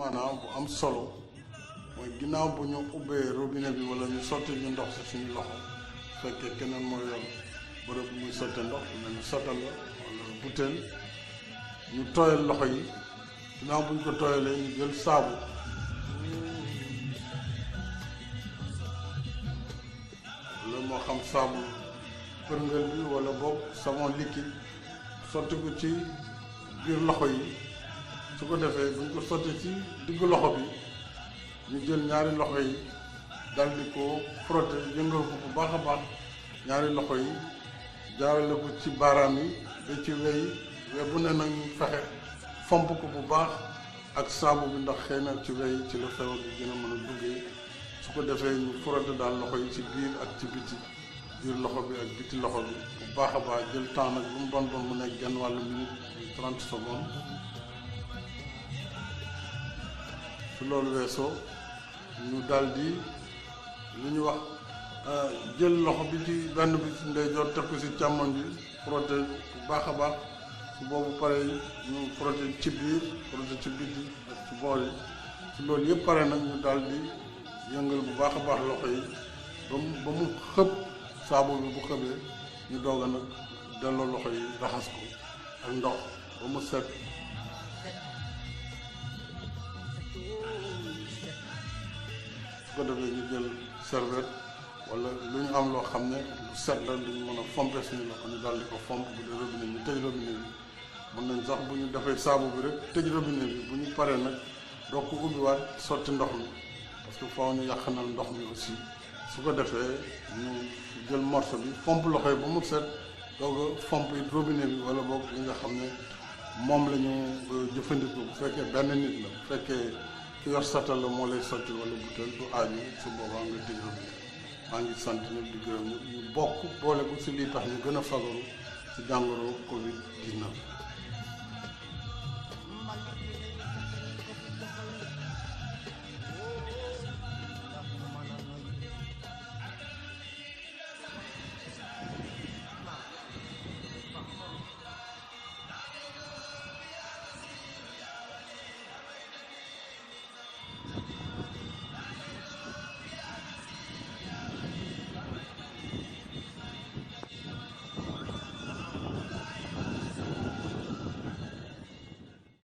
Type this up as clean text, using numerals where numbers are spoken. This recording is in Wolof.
maanaam bu am solo mooy ginnaaw bu ñu ubbee robinet bi wala ñu sotti ñu ndox si suñu loxo su fekkee keneen mooy yor bërëb muy sotte ndox mel ni sottal la wala butéel ñu tooyal loxo yi ginnaaw bu ñu ko tooyalee ñu jël saabu wala moo xam saabu përngël bi wala boog savon liquide sotti ko ci biir loxo yi su ko defee bu ñu ko sotti ci diggu loxo bi ñu jël ñaari loxo yi dal di ko frotter yëngal ko bu baax a baax ñaari loxo yi jaarale ko ci baaraam yi ba ci wey bu ne nag ñu fexe fomp ko bu baax ak saabu bi ndax xëy na ci wey ci la feebar bi gën a mën a duggee su ko defee ñu frotter daal loxo yi ci biir ak ci biti biir loxo bi ak biti loxo bi bu baax a baax jël temps nag bu mu bon mu nekk genn wàllu minute 30 secondes su loolu weesoo ñu daal di li ñu wax jël loxo bi ci benn bi ci ndeyjoor teg ko ci càmmoñ bi frotter bu baax a baax su boobu pare ñu frotter ci biir frotter ci biti ak ci boor yi su loolu yëpp pare nag ñu daal di yëngal bu baax a baax loxo yi ba mu xëpp saabu bi bu xëbee ñu doog a nag delloo loxo yi raxas ko ak ndox ba mu set su ko defee ñu jël serviette wala lu ñu am loo xam ne lu set la lu ñu mën a fompe suñu loxo ñu daal di ko fomp bu dee robinet ñu tëj robinet bi mën nañ sax bu ñu defee saabu bi rek tëj robinet bi bu ñu paree nag doo ko ubbiwaat sotti ndox mi parce que faaw ñu yàqanal ndox mi aussi su ko defee ñu jël morceau bi fomp loxo yi ba mu set doog a fomp it robinet bi wala boog li nga xam ne moom la ñu jëfandikoo bu fekkee benn nit la bu fekkee ki yor satal la moo lay sotti wala butéel du aaju su boobaa nga tëj robinet maa ngi sant ñëpp di gërëm ñëpp ñu bokk boole ko si lii tax ñu gën a fagaru si jàngoro Covid 19.